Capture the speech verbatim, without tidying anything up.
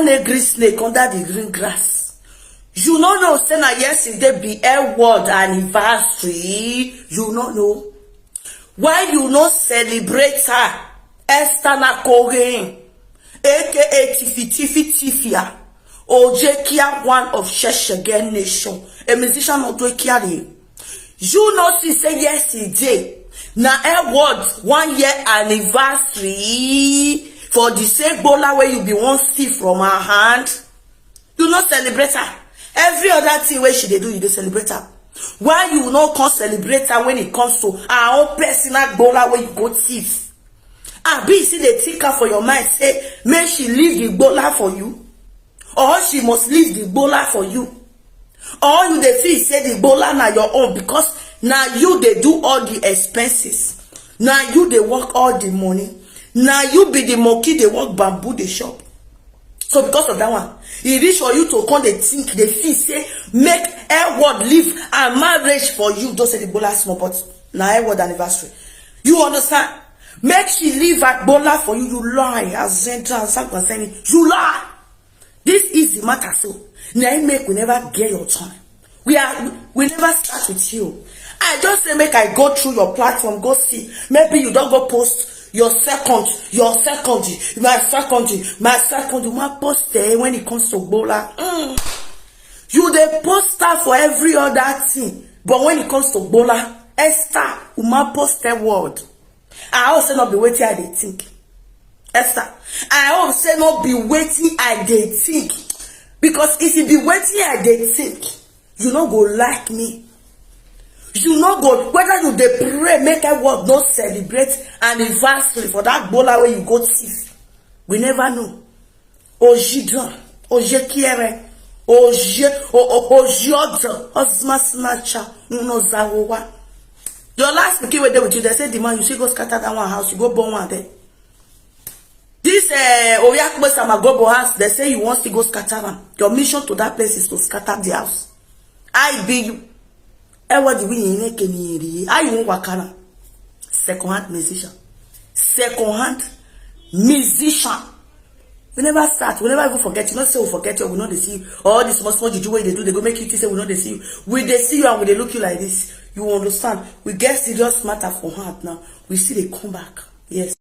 Negri snake under the green grass. You no know say na yesterday be Edward anniversary. You no know. Why you no celebrate her? Esther Nakorin, A K A Tifi Tifi Tifia, Ojekia, one of Sheshege Nation, a musician of Dwekiari. You no see say yesterday na Edward one year anniversary for the same gbola wey you be wan steal from her hand. You no celebrate her. Every other thing wey she dey do, you dey celebrate her. Why you no come celebrate her when it comes to her own personal gbola wey you go thief? Abi you still dey think am for your mind say make she leave the gbola for you, or she must leave the gbola for you? Or you dey feel say the gbola na your own because na you dey do all the expenses, na you dey work all the money, na you be the monkey dey work bamboo dey chop. So because of that one, e reach for you to come dey think, dey feel say make Edward leave her marriage for you. Just say the gbola small, but na Edward anniversary. You understand? Make she leave her gbola for you. You lie, Azendra Azagwazeni. You lie. This is the matter. So na im make we never get your time. We are we never start with you. I just say make I go through your platform, go see. Maybe you don go post your second, your second, my second, my second. You ma post there when it comes to gbola. Mm. You dey post her for every other thing, but when it comes to gbola, Esther, you ma post that word. I hope say no be wetin I dey think. Esther, I hope say no be wetin I dey think. Because if e be wetin I dey think, you no go like me. You no go, whether you dey pray make Edward no celebrate anniversary for that gbola wey you go thief. We never know. Ojidan, Ojekiere, Oje, O- O- Ojiodan, Ozma Snatcher, Unozawowa. Your last pikin wey dey with you, they say the man, you see, go scatter that one house, you go burn one there. This uh, Oyakpe Samagobo house, they say you want to go scatter am. Your mission to that place is to scatter the house. I be you. Ewa di wi yin ke ni ri. Ayi won wakana. Second hand musician. Second hand musician. We never start. We never even forget. You know say we forget you. We know they see you. All the small small juju wey they do, they go make you think say we know they see you. We they see you and we they look you like this. You understand? We get serious matter for heart now. We see they come back. Yes.